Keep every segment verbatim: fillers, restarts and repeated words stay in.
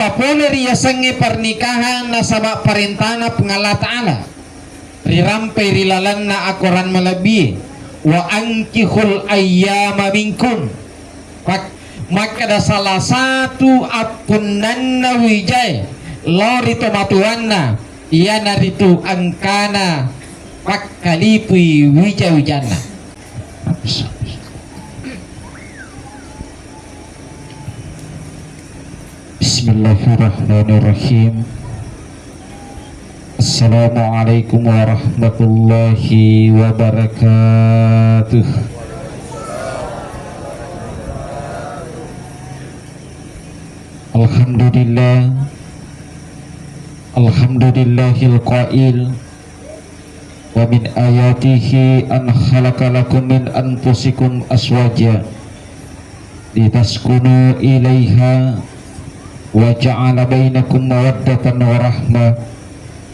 Papole ri yasengnge pernikahan nasaba parentana Puang Allah Ta'ala. Rirampe ri lalenna akorang malebbie, "Wa ankihul ayyama minkum." Pak-, makkeda salah satu appunnanna wijae lao ri tomatoanna, iyanaritu engkana pakkalipui wija-wijanna. Bismillahirrahmanirrahim. Assalamualaikum warahmatullahi wabarakatuh. Alhamdulillah. Alhamdulillahil qail, "Wa min ayatihi an khalaqa lakum min anfusikum azwaja litaskunu ilaiha wa ja'ala bainakum mawaddatan wa rahmah.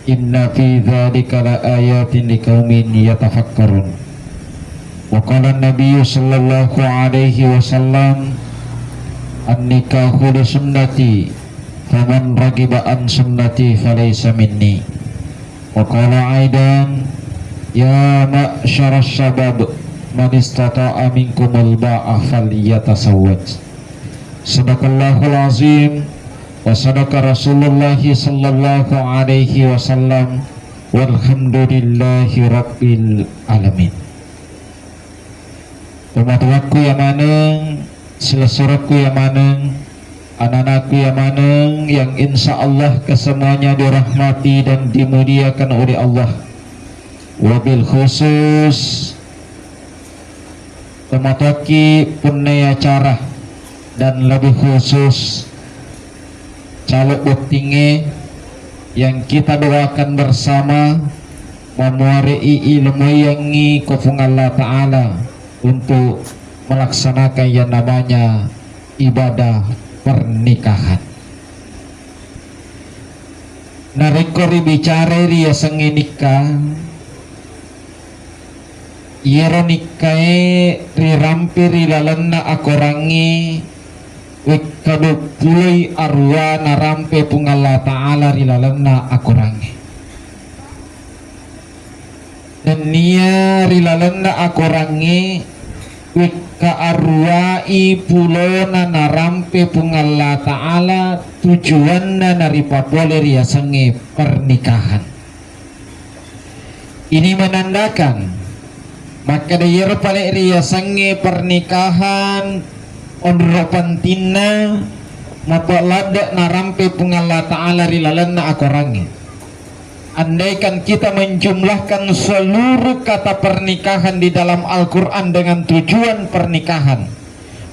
Inna fi dzalika la ayatin liqaumin yatafakkarun." Wa qala Nabiyyu sallallahu alaihi wasallam, "An-nikahu li sunnati, faman ragiba an sunnati falaysa minni." Wa qala aidan, "Ya ma'syaras syabab, man istata'a minkumul ba'a falyatasawwaj." Sadaqallahul azim, wa sadaqa Rasulullah sallallahu alaihi wasallam, walhamdulillahi rabbil alamin. Tomatoakku iya maneng, silessurekku iya maneng, ananakku iya maneng yang insya Allah kesemuanya dirahmati dan dimuliakan oleh Allah. Wabil khusus tomatoakki punnai acara dan lebih khusus calo bottingnge yang kita doakan bersama, mamuare'i ilmuiyangngi ko Puang Allah Ta'ala untuk melaksanakan yang namanya ibadah pernikahan. Narekko ribicarai riasengnge nikka, iyaro nikkae rirampe ri lalenna akorangnge wekka duppuloi arua narampe Puang Allah Ta'ala ri lalenna akorangnge. Nennia ri lalenna akorangnge wekka aruai pulona narampe Puang Allah Ta'ala, tujuanna naripapole riasengnge pernikahan. Ini menandakan makkeda iyaro pale riasengnge pernikahan onro pentinna mappaladde narampe Puang Allah Ta'ala ri lalenna akorangnge. Andaikan kita menjumlahkan seluruh kata pernikahan di dalam Al-Quran dengan tujuan pernikahan,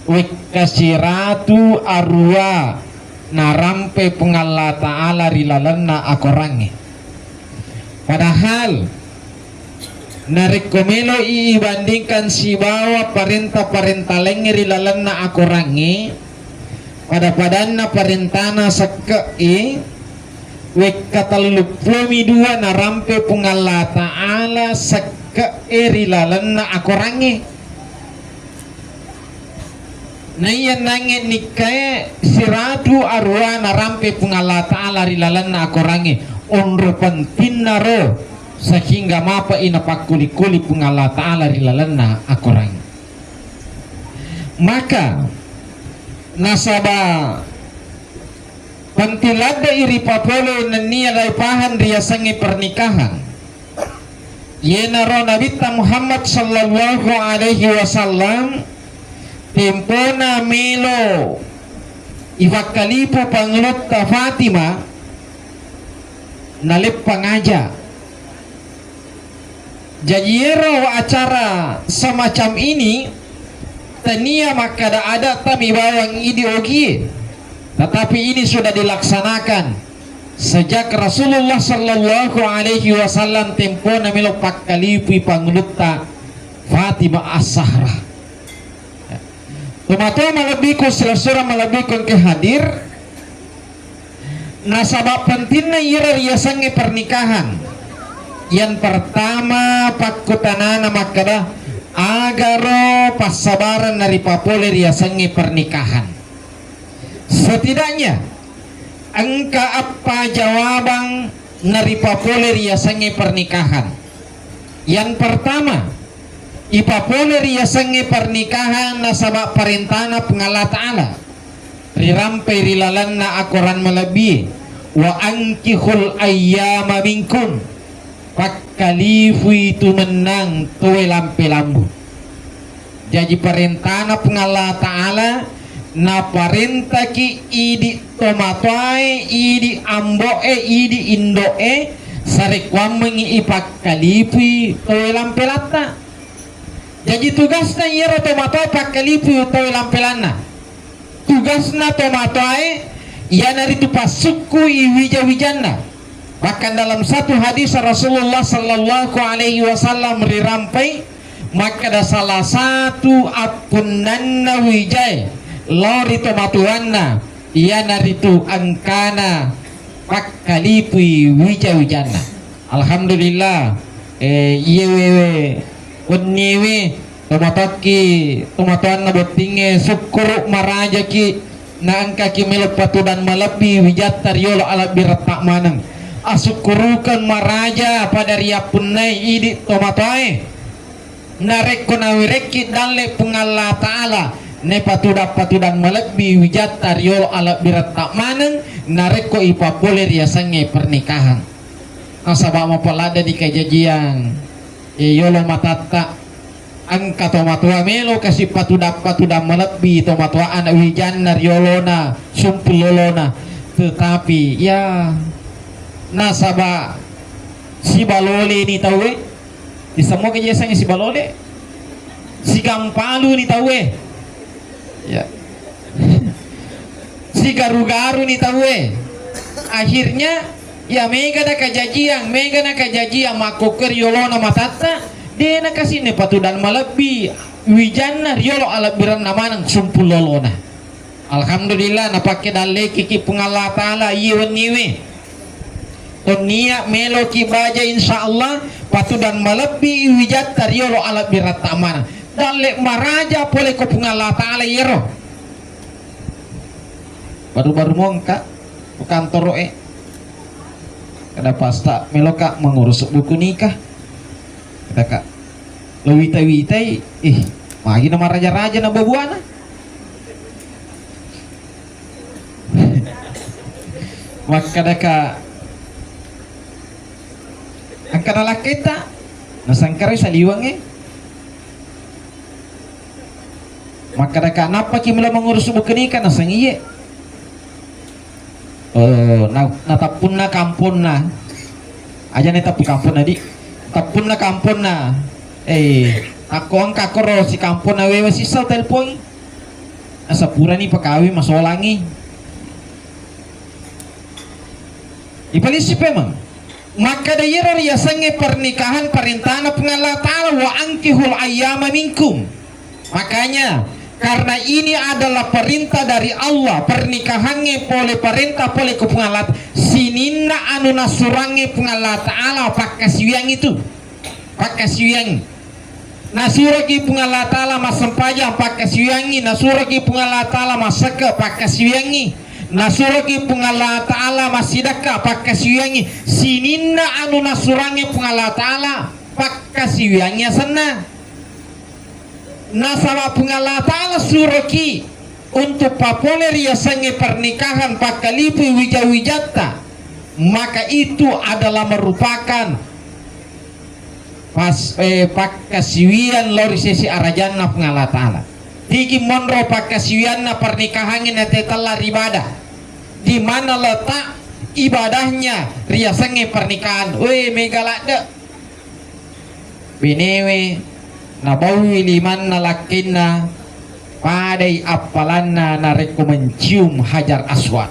wekka siratu arua narampe Puang Allah Ta'ala ri lalenna akorangnge. Padahal narekko meloi ibandingkan sibawa parenta-parenta laingnge ri lalenna akorangnge, pada-padanna parentana sekke'e, wekka telluppulomi dua narampe Puang Allah Ta'ala sekke'e ri lalenna akorangnge. Naiya nangnge nikkae siratu arua narampe Puang Allah Ta'ala ri lalenna akorangnge, onro pentinna ro sehingga mapai napakkuli-kuli Puang Allah Ta'ala ri lalenna akorangnge. Maka nasaba penting ladde'i ripapole nennia laipahang riasengnge pernikahan. Iyenaro Nabitta Muhammad sallallahu alaihi wasallam tempona melo ifakkalipu pangulutta Fatimah, naleppang aja. Jaji iyaro acara semacam ini tania makkada adatta mi bawang idi ogie, tetapi ini sudah dilaksanakan sejak Rasulullah sallallahu alaihi wasallam tempona melo pakkalipui pangulutta Fatimah As-Zahra. Tomatoa malebbiku, silessureng malebbiku engke hadir. Nasaba pentinna iyaro riasengnge pernikahan. Yang pertama, pakkutanana makkada, agaro passabareng naripapole riasengnge pernikahan. Setidaknya, Engka eppa jawabang naripapole riasengnge pernikahan. Yang pertama, ipapole riasengnge pernikahan nasaba parentana Puang Allah Ta'ala rirampai ri lalenna akoran malebbie, "Wa ankihul ayyama minkum," pakkalipui tu mennang toe lampe lambu. Jaji parentana Puang Allah Ta'ala, naparentaki idi tomatoae, idi ambo'e, idi indo'e, sarekkuammengngi ipakkalipui toe lampelatta. Jaji tugasna iyaro tomatoa pakkalipui toe lampelanna. Tugasna tomatoae iyanaritu passukkui wija-wijanna. Bahkan dalam satu hadis Rasulullah sallallahu alaihi wasallam rirampai makkeda salah satu appunnanna wijae lao ri tomatoanna iyanaritu engkana pakkalipui wija-wijanna. Alhamdulillah, eh, iyewe wenniwe tomatoakki, tomatoanna bottingnge, sukkuru marajaki naengkaki melo patudang malebbi wijatta riolo alabbiratta maneng. Asukkurukeng maraja pada riappunnai idi tomatoae. Narekko nawerekki dalle Puang Allah Ta'ala, nepatudang-patudang malebbi wijatta riolo alabbiratta maneng, narekko ipapole riasengnge pernikahan. Nasaba mapaladde di kajajiang, e, yolo matatta. Engka tomatoa melo kasi patudang-patudang malebbi tomatoa anak wijanna riolona, sumpul lolona. Tetapi, ya, nasaba sibalole ni tauwe, disemua kejasangi sibalole, sigampalu ni tauwe. Ya. Sigaru-garu ni tauwe. Akhirnya, ya, mega na kajajiang, mega na kajajiang makkokkoe riolona matatta, de na kasinne patudang malebbi wijanna riolo alebbirenna maneng sumpul lolona. Alhamdulillah, napakke dallekiki Puang Allah Ta'ala iye wenniwe. Tonnia meloki baja, insya Allah, patudang malebbi wijatta riolo alabbiratta maneng. Dalle maraja pole ko Puang Allah Ta'ala iyero. Baru-baru mongka, ko kantoro e. Kada pasta meloka mengurus buku nikah. Kata kak, lo wita-witai, ih, magi na maraja-raja na babuana. Makkadaka engka nalakketta nasangkarai saliwengnge. Makkadaka nappaki melo mengurus buku nikah nasang iye. Oh, na, natappunna kamponna. Aja ne tappu kamponna di. Tappunna kamponna. Eh, takko engka koro si kamponna wewe sisau telpon. Asa purani pakawi masolangi. Ipalissi pemeng. Makkada iyaro riasengnge pernikahan parentana Puang Allah Ta'ala, "Wa ankihul ayyama minkum." Makanya, karena ini adalah perintah dari Allah, pernikahangnge pole parentah pole ko Puang Allah, sininna anu nasurangnge Puang Allah Ta'ala pakkasiwiang itu. Pakkasiwiang. Nasuroki Puang Allah Ta'ala massempajang, pakkasiwiangngi. Nasuroki Puang Allah Ta'ala massekke, pakkasiwiangngi. Nasuroki Puang Allah Ta'ala massidakka, pakkasiwiangngi. Sininna anu nasurangnge Puang Allah Ta'ala, pakkasiwiangngi asenna. Nasaba Puang Allah Ta'ala suroki untuk papole riasengnge pernikahan, pakkalipui wija-wijatta, maka itu adalah merupakan pas, eh, pakkasiwiang lao ri sesi arajanna Puang Allah Ta'ala. Tigi monro pakkasiwianna pernikahangnge natetella ri ibadah. Di mana letak ibadahnya riasengnge pernikahan? Weh, mega ladde. Benewe nabaui limanna lakkenna padai appalanna narekko mencium Hajar Aswad.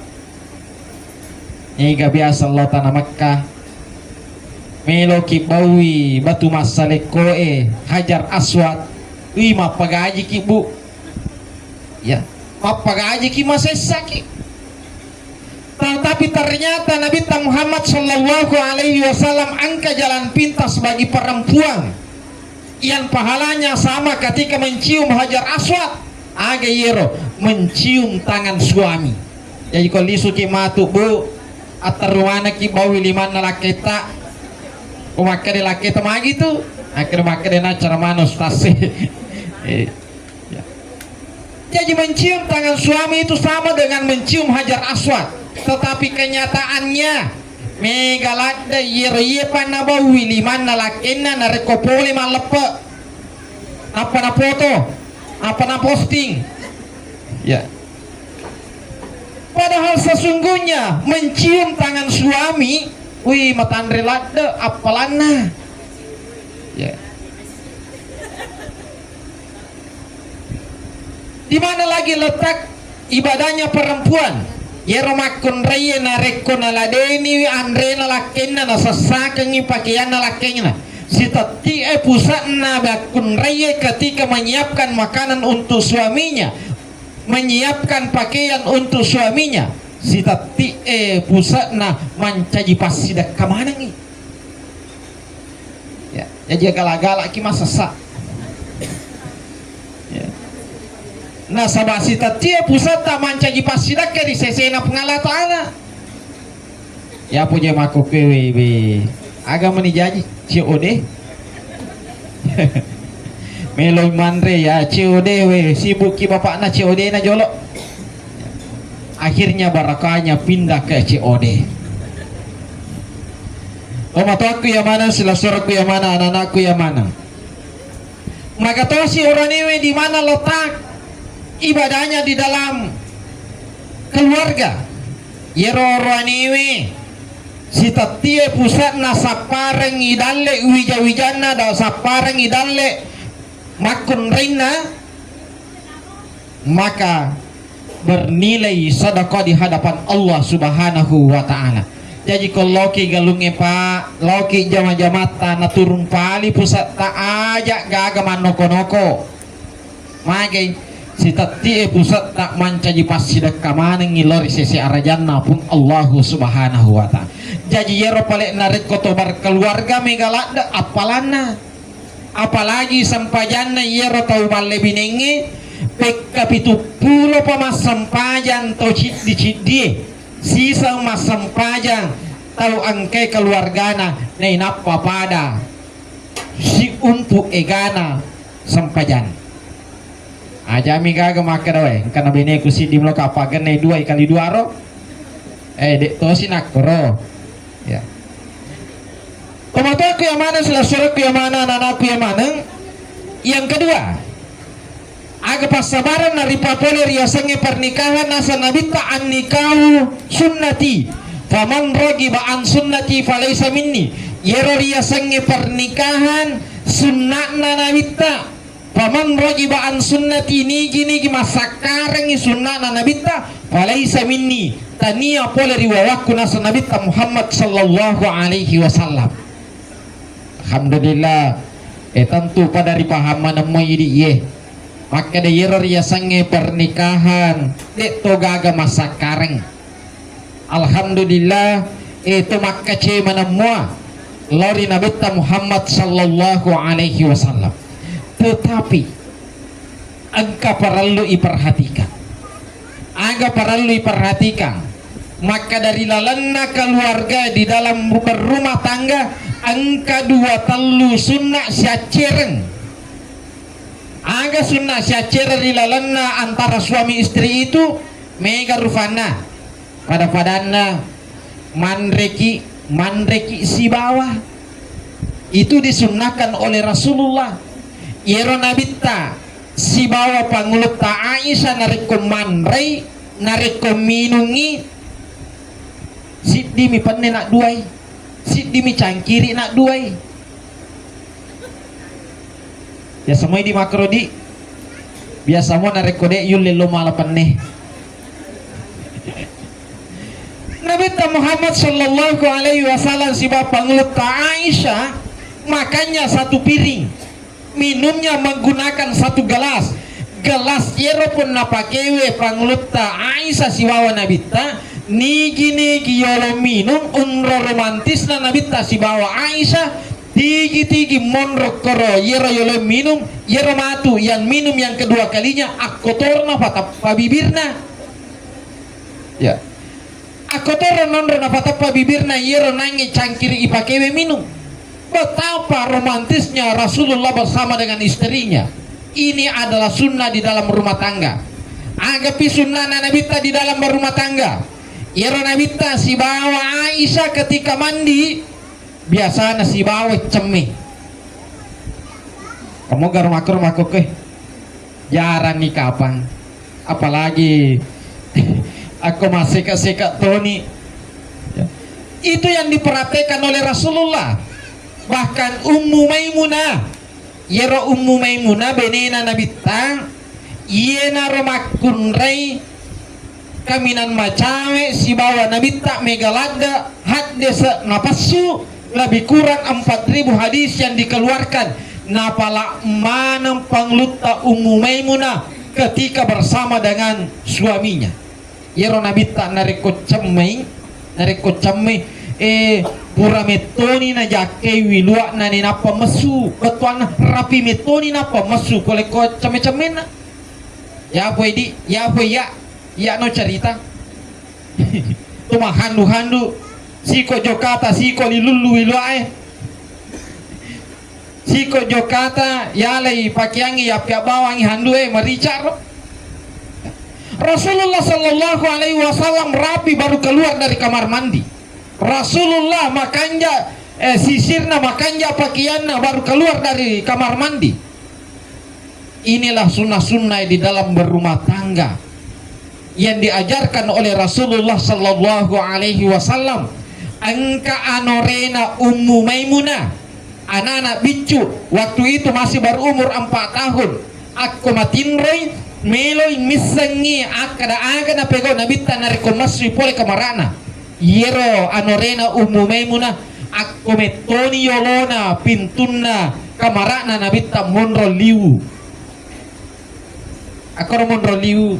Ega biasa lao tana Mekka, meloki baui batu massalekkoe Hajar Aswad, ui mappagajiki, Bu. Ya, mappagajiki, masessaki. Tetapi ternyata Nabi Muhammad sallallahu alaihi wasallam engka jalan pintas bagi perempuan yang pahalanya sama ketika mencium Hajar Aswad. Aga yero? Mencium tangan suami. Jaji ko lisuki matu, Bu, atterru manekki bawi limanna lakketta. Ko makkeda lakketta magi tu? Akhir makkeda na cara mana ustaz. Eh, ya. Jadi mencium tangan suami itu sama dengan mencium Hajar Aswad. Tetapi kenyataannya mega ladde yero iye pa nabawi limanna lakkenna narekko pole malleppe. Apa na foto? Apa na posting? Ya. Padahal sesungguhnya mencium tangan suami, wih, matanre ladde appalanna. Ya. Di mana lagi letak ibadahnya perempuan? Yero makkunraie narekko naladeni anrena lakkenna nasassakengngi pakeanna lakkenna. Sitetti'e pusa'na makkunraie ketika menyiapkan makanan untuk suaminya, menyiapkan pakaian untuk suaminya, sitetti'e pusa'na mancaji passidekka manengngi. Ya, jaji gala-galaki masessa. Ya. Nasaba sitetti'e pusa'ta mancaji passidekka ri sesena Puang Allah Ta'ala. Ya, puja makkukkuewe, be. Aga meni jaji, C O D. Meloi manre ya, C O D we, sibukki bapakna C O D na jolo. Akhirnya barakahnya pindah ke C O D. Tomatoakku ya mana, silasorakku ya mana, anak-anakku ya mana. Magatosi oroanewe di mana letak ibadahnya di dalam keluarga. Yero oroanewe sitettie pusa'na sapparengngi dalle wija-wijanna da sapparengngi dalle makkunrainna, maka bernilai sedekah di hadapan Allah Subhanahu wa Ta'ala. Jaji, ko loki galungnge, Pak, loki jama-jamatta, naturung pali pusa'ta, aja gaga mannoko-noko. Magai sitetti'e pusa'ta mancaji passidekka manengngi lao ri sese arajanna Puang Allahu Subhanahu wa Ta'ala. Jaji, yero pale narekko to berkeluarga mega ladde appalanna. Apalagi sempajanna iyaro tau mallebinengnge, pekka pitu pulo pa massempajang tau ciddi-ciddie, siseng massempajang tau engkae keluargana, nainappa pada siumpu egana sempajang. Ajami gaga makkeda, "Wae, engkana beneku siddi meloka, apa genne dua kali dua ro?" Eh, dek tosi nakkoro. Ya. Tomatoaku yang mana, silasorakku yang mana, anak-anakku yang mana? Yang kedua, aga passabaran naripapole riasengnge pernikahan, nasa nabitta, "An-nikahu sunnati, faman raghiba an sunnati falaisa minni." Yero riasengnge pernikahan sunna'na nabitta. "Faman raghiba an sunnati," nigi-nigi massakkarengngi sunna'na nabitta, "falaisa minni," tania pole ri wawakku, nasa nabitta Muhammad sallallahu alaihi wasallam. Alhamdulillah, eh, tentu pada ripaham maneng moi idi ye. Makkeda yero riasengnge pernikahan, de to gaga massakkareng. Alhamdulillah, eh, to makkace maneng mua lao ri nabitta Muhammad sallallahu alaihi wasallam. Tetapi engka parellu iperhatikan. Aga parellu iperhatikan? Maka dari lalenna keluarga di dalam berumah tangga, engka dua tellu sunna siaccereng. Aga sunna siaccereng ri lalenna antara suami istri itu? Mega rufanna. Pada-padanna manreki, manreki sibawa. Itu disunnahkan oleh Rasulullah. Iyaro nabitta sibawa pangulutta Aisyah narekko manrei, narekko minungi, siddimi penne nadduai, siddimi cangkiri nadduai. Biasa moi di makro di. Biasa mo narekko de yulle lo mala penne. Nabitta Muhammad sallallahu alaihi wasallam sibawa pangulutta Aisyah makanya satu piring. Minumnya menggunakan satu gelas. Gelas yero pun napakewe pangulutta Aisyah sibawa nabitta, nigi-nigi yolo minum, unro romantisna nabitta sibawa Aisyah, tigi-tigi monro koro yero yolo minum, yero matu yang minum yang kedua kalinya, akkotorna patappa bibirna. Ya. Akkotoro nonro napateppa bibirna iyero nangnge cangkiri ipakewe minung. Betapa romantisnya Rasulullah bersama dengan istrinya. Ini adalah sunnah di dalam rumah tangga. Agapi sunnahna Nabitta di dalam berumah tangga. Iyero Nabitta sibawa Aisyah ketika mandi, biasana sibawa cemme. Kamu garu makro makko ke. Jarang ni kapang. Apalagi aku masih seka-seka toni. Ya. Itu yang diperhatikan oleh Rasulullah. Bahkan Ummu Maimunah, iyero Ummu Maimunah benena Nabitta, iyenaro makkunrai kaminang macawe sibawa Nabitta mega ladde haddese napessu, lebih kurang empat ribu hadis yang dikeluarkan. Napala maneng panglutta Ummu Maimunah ketika bersama dengan suaminya. Iyero Nabitta narekko cemmei, narekko cemmei, eh, pura mettoni najakkei wilua'na ni nappa messu, bettuanna rapi mettoni nappa messu, ko lekko cemme-cemmenna. Ya poi di, ya poi ya, ya no cerita. Tu mahandu-handu, siko jokata, siko lilullu wiluae. Siko jokata, yalai pakeangngi, yappiabbawangngi handue, maricaro. Rasulullah sallallahu alaihi wasallam rapi baru keluar dari kamar mandi. Rasulullah makanja, eh, sisirna, makanja pakeanna baru keluar dari kamar mandi. Inilah sunnah-sunnah di dalam berumah tangga yang diajarkan oleh Rasulullah sallallahu alaihi wasallam. Engka anorena Ummu Maimunah, anak-anak biccu, waktu itu masih berumur empat tahun. Akko matinroi, meloi missengngi akkada aga napegau Nabitta narekko massui pole kamarana. Iyero anorena Ummu Maimunah akko mettoni yolona pintunna kamara'na Nabitta monro liwu. Akkoro monro liwu.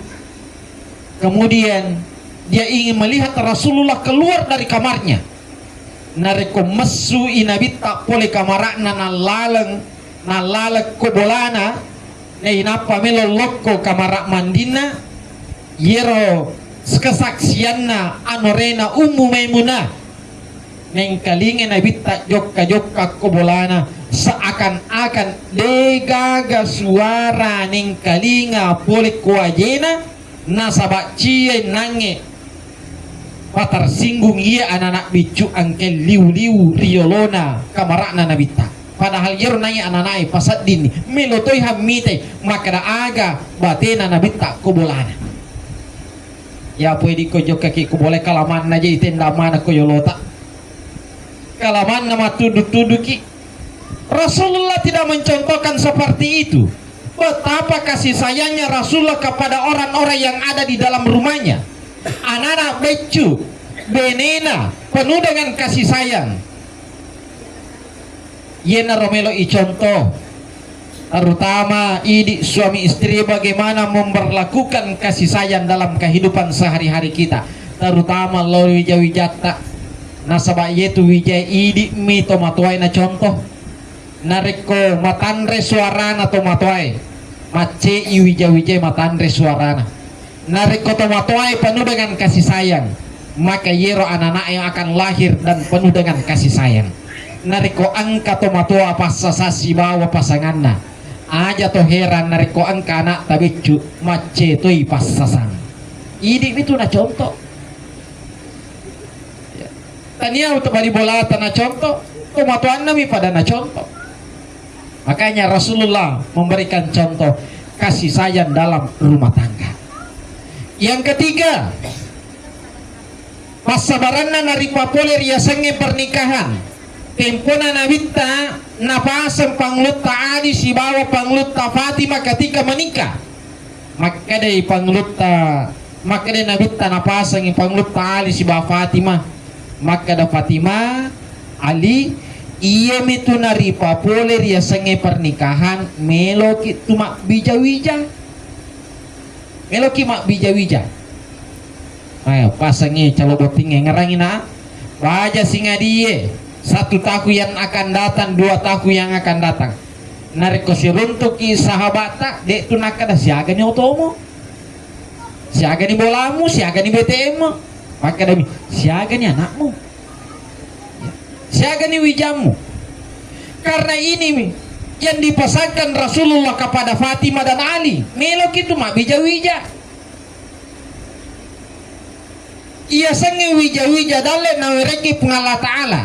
Kemudian dia ingin melihat Rasulullah keluar dari kamarnya. Narekko messui Nabitta pole kamara'na nallaleng, nallaleng ko bolana, nainappa melo lokko kamara mandinna, yero kesaksianna anorena Ummu Maimunah. Naengkalinga Nabitta jokka-jokka ko bolana, seakan-akan degaga suara nengkalinga pole ko ajena, nasaba cie nangnge patersinggung iya anak-anak biccu engka liu-liu riolona kamara'na Nabitta. Padahal iyaro nai anak-anak e paseddinni, melo toi hammitai makkeda aga batena Nabitta ko bolana. Ya poi dikko jokkaki ko bola kalamanna je itenda mana ko yolota. Kalamanna mattudu-tuduki. Rasulullah tidak mencontohkan seperti itu. Betapa kasih sayangnya Rasulullah kepada orang-orang yang ada di dalam rumahnya. Anak-anak beccu, benena, penuh dengan kasih sayang. Yenaro melo icontoh, terutama idi suami istri, bagaimana memperlakukan kasih sayang dalam kehidupan sehari-hari kita, terutama lao wija-wijatta. Nasaba yetu wijai idi mi tomatoae na contoh. Narekko matanre suarana tomatoae, macce'i wija-wijae matanre suarana. Narekko tomatoae penuh dengan kasih sayang, maka yero anak-anak yang akan lahir dan penuh dengan kasih sayang. Narekko engka tomatoa passasang sibawa pasanganna, aja to heran narekko engka anak tabeccu maccetoi passasang. Idi mitu na contoh. Ya. Tania untuk bali bolata na contoh, tomatoanna mi pada na contoh. Makanya Rasulullah memberikan contoh kasih sayang dalam rumah tangga. Yang ketiga, passabaranna naripapole riasengnge pernikahan. Tempona Nabitta napaseng Panglutta Ali sibawa Panglutta Fatimah ketika menikah. Makkedai Panglutta, makkedai Nabitta napasengi Panglutta Ali sibawa Fatimah. Makkeda Fatimah, Ali, iyamitu naripapole riasengnge pernikahan, meloki tu mabbija-wija. Meloki mabbija-wija. Ayo, pasengi calo bottingnge, ngerangi na. Baja singadie, satu tahun yang akan datang, dua tahun yang akan datang. Narekko siruntuki sahabatta, de tu nakkeda siagani otomu. Siagani bolamu, siagani B T M-mu. Makkedami, siagani anakmu. Ya. Siagani wijammu. Karena ini yang dipesankan Rasulullah kepada Fatimah dan Ali. Meloki tu mabbija-wija. Iyasengnge wija-wija dalle nawerekki Puang Allah Ta'ala.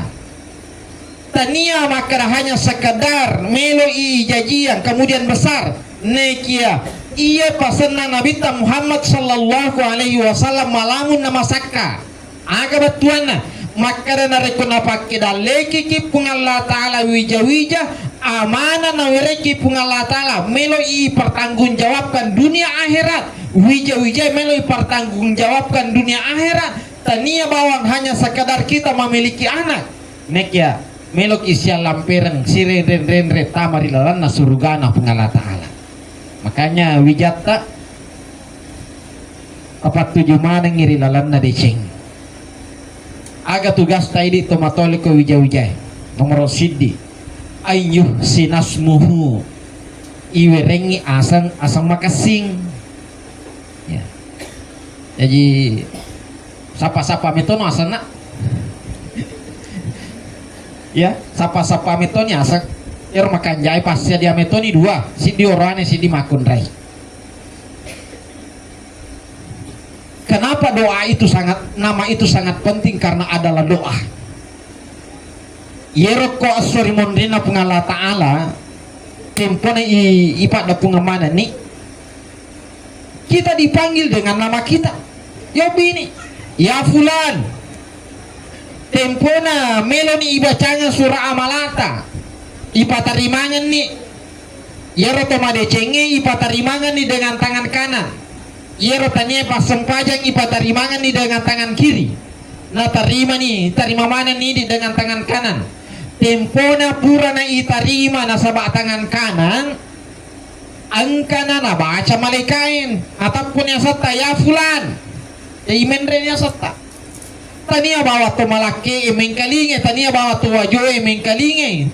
Tania makkeda hanya sekedar melo i jajiang kemudian besar. Nekia iya pasenna Nabitta Muhammad sallallahu alaihi wasallam malamun na masakka. Aga bettuanna? Makkeda narekko napakkedallekiki Puang Allah Ta'ala wija-wija, amanah nawerekki Puang Allah Ta'ala, melo i pertanggungjawabkan dunia akhirat. Wija-wija melo i pertanggungjawabkan dunia akhirat. Tania bawang hanya sekadar kita memiliki anak. Nekia meloki siallampereng sirenre-renre tama ri lalanna surugana Puang Allah Ta'ala. Makanya wijatta tapattuju manengngi ri lalanna deceng. Aga tugasta idi tomatoa ko wija-wijae? Nomoro siddi, ayyuh sinasmuhu, iwerengngi aseng, aseng makessing. Ya. Jaji sapa-sapa metono asenna. Ya, sapa-sapa metoni aseng. Ero makanjai passia dia metoni dua, siddi oroane, siddi makkunrai. Kenapa doa itu sangat, nama itu sangat penting? Karena adalah doa. Yero ko esso ri monrinna Puang Allah Ta'ala, tempona i, ipadda Puang manenni, kita dipanggil dengan nama kita. Ya bini, ya fulan. Tempona meloni ibacangeng surah amalata, ipatarimangenni. Iyaro to madecengnge ipatarimangenni dengan tangan kanan. Iyaro tania passempajang ipatarimangenni dengan tangan kiri. Natarimani, tarima manenni idi dengan tangan kanan. Tempona purana itarima nasaba tangan kanan, engkana nabaca malaikae, natappuni asetta, ya fulan. Jadi menreni asetta. Tania bawang to malakke'e mengkalingai, tania bawang to wajo'e mengkalingai.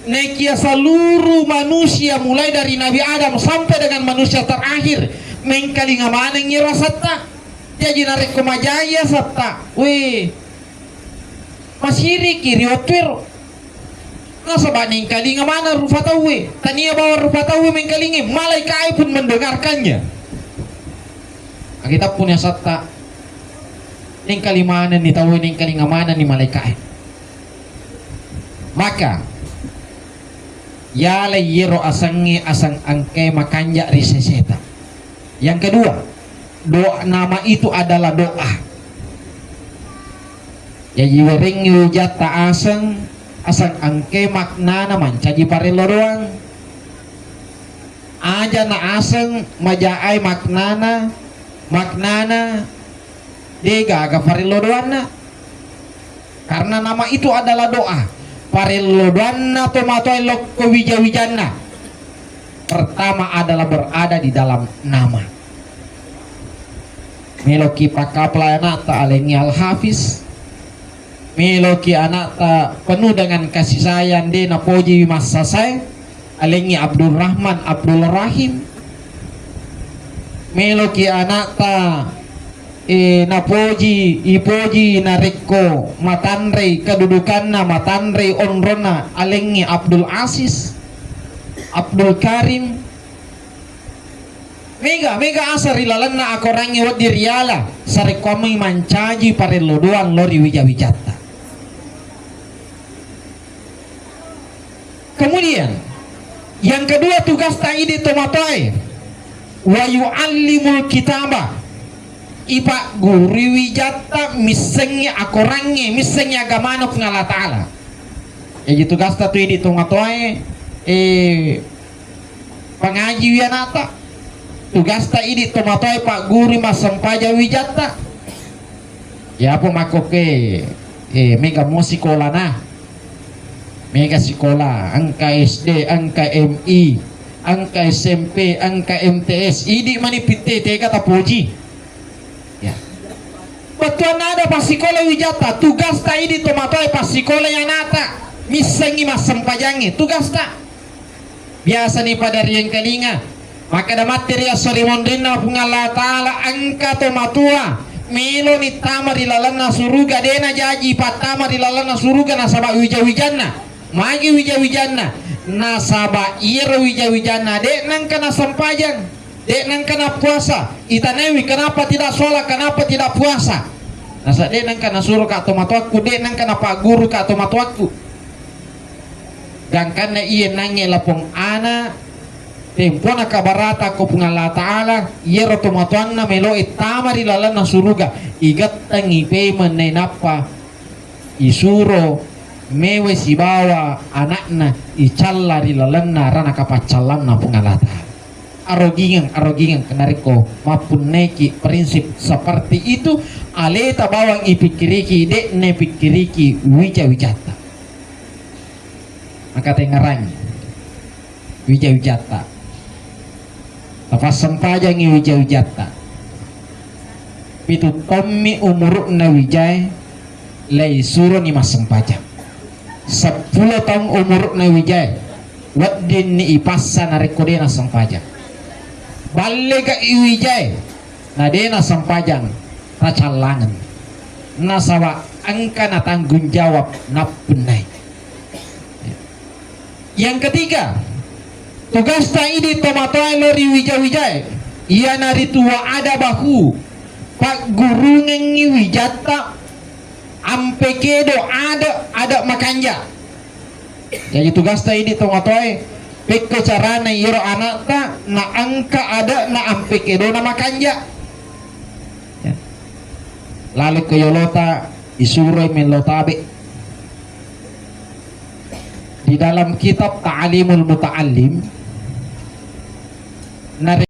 Nekia seluruh manusia mulai dari Nabi Adam sampai dengan manusia terakhir mengkalinga maneng iyaro asetta. Jaji narekko majai asetta, weh, masiriki ri wettuero. Nasaba nengkalinga maneng rufa tauwe, tania bawang rufa tauwe mengkalingai, malaikae pun mendengarkannya. Akitappuni asetta, nengkali manenni tauwe, nengkalinga manenni malaikae. Maka yalai yero asengnge aseng engkae makanja ri seseta. Yang kedua, doa, nama itu adalah doa. Jaji werengngi wijatta aseng, aseng engkae maknana mancaji parello doang. Aja na aseng majaai maknana, maknana degaga parello doanna. Karena nama itu adalah doa. Parello doanna tomatoae lokko wija-wijanna. Pertama adalah berada di dalam nama. Meloki pakkapala anakta, alengngi Al-Hafiz. Meloki anakta penuh dengan kasih sayang, de napojiwi massasae, alengngi Abdul Rahman, Abdul Rahim. Meloki anakta, eh, napoji, ipoji narekko matanrei kedudukanna, matanrei onronna, alengngi Abdul Aziz, Abdul Karim. Mega, mega asa ri lalenna akorangnge wedding riala, sarekkoammengngi mancaji parello doang lao ri wija-wijatta. Kemudian, yang kedua tugasta idi tomatoae, wa yu'allimul kitaba, ipaggurui wijatta missengngi akorangnge, missengngi agamana Puang Allah Ta'ala. Jaji tugasta tu idi tomatoae, eh, pangajiwi anakta. Tugasta idi tomatoae paggurui massempajang wijatta. Yapo makkoke, eh, mega mo sikolana. Mega sikola, engka S D, engka M I, engka S M P, engka M T S. Idi mani pitte tega tapoji. Ya. Bettuanna ada passikola wijatta, tugasta idi tomatoae passikolai anakta, missengngi massempajangnge, tugasta. Biasani pada riengkalinga, Makkeda matti ri esso ri monrinna Puang Allah Ta'ala, engka to matoa melo nittama ri lalenna suruga, de' najaji pattama ri lalenna suruga nasaba wija-wijanna. Magi wija-wijanna? Nasaba iyaro wija-wijanna de' nengka nasempajang, de' nengka napuasa. Itanaiwi, kenapa tidak sholat, kenapa tidak puasa? Nasaba de' nengka nasuro ka to matoakku, de' nengka napagguru ka to matoakku. Gangkanna iye nangnge lapong ana, tempona kabarata ko Puang Allah Ta'ala, iyaro tomatoanna meloe tama ri lalenna suruga, igattengi pemeng nainappa isuro mewe sibawa anakna icalla ri lalenna ranaka paccallanna Puang Allah Ta'ala. Arogingeng, arogingeng, narekko mappunnaiki prinsip seperti itu, aleta bawang ipikkiriki, de' nepikkiriki wija-wijatta. Maka tengngerangi wija-wijatta. Tapassempajangi wija-wijatta. Pitu tommi umuru'na wijae, leisuroni massempajang. Seppulo taung umuru'na wijae, weddinni ipassa narekko de' nassempajang. Ballega i wijae, na de' nassempajang, tacallangeng. Nasaba engka na tanggung jawab nappunnai. Yang ketiga, tugasta idi tomatoae lao ri wija-wijae, iyanaritu wa adabahu, paggurungengngi wijatta ampe kedo ade', ade' makanja. Jaji tugasta idi tomatoae, pekko carana iyaro anakta naengka ade'na ampe kedona makanja. Ya. Lalo ko yolota isuroi mello tabe. Di dalam kitab Ta'limul Muta'allim, nare-